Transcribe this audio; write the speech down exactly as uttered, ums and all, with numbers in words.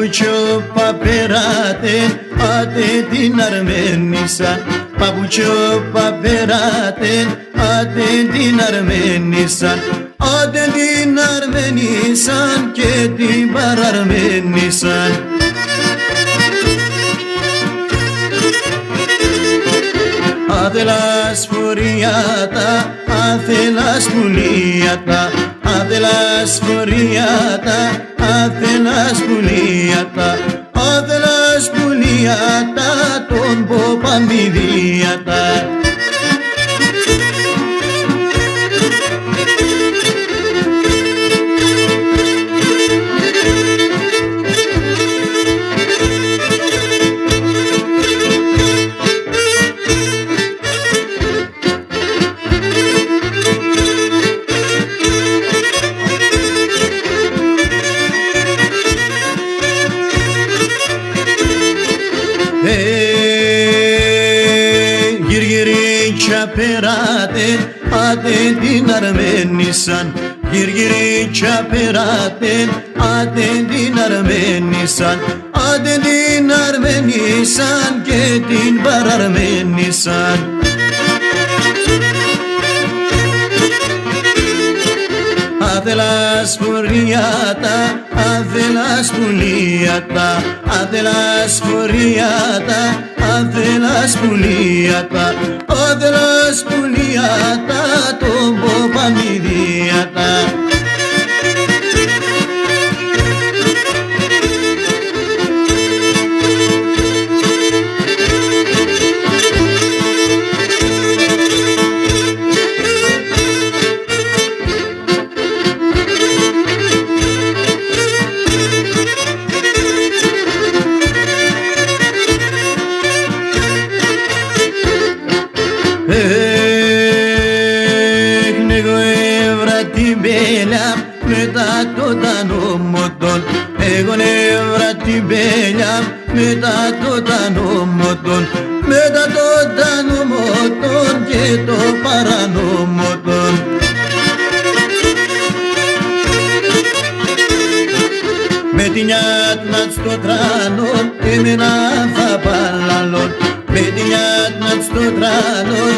Παπουτσό παπεράτεν, ατεν την αρμένισαν. Παπουτσό παπεράτεν, ατεν την αρμένισαν. Ατεν την αρμένισαν και την παραρμένισαν. Ατ' ελάς χωριάτα, ατ' ελάς πουλίατα, ατ' ελάς χωριάτα, ατ' ελάς πουλίατα, ατ' ελάς πουλίατα, τον ποπαν μηδίατα. Ε, γυργυρί κι απεράτεν, ατεν την αρμένισαν. Γυργυρί κι απεράτεν, ατεν την αρμένισαν. Ατεν την αρμένισαν και την παραρμένισαν. Ατ' ελάς χωριάτα, ατ' ελάς πουλίατα, ατ' ελάς χωριάτα, ατ' ελάς πουλίατα, ατ' ελάς πουλίατα, τον ποπαν μηδίατα. Έχ, νέγω ευρά την πέλια μ' μετά το τανόμοτον. Έχ, νέγω ευρά την πέλια μ' μετά το τανόμοτον. Μετά το τανόμοτον και το παρανόμοτον. Με την νιάτ' ατ'ς το τρανόν, εμένα θα παλαλόν. Με την νιάτ' ατ'ς το τρανόν,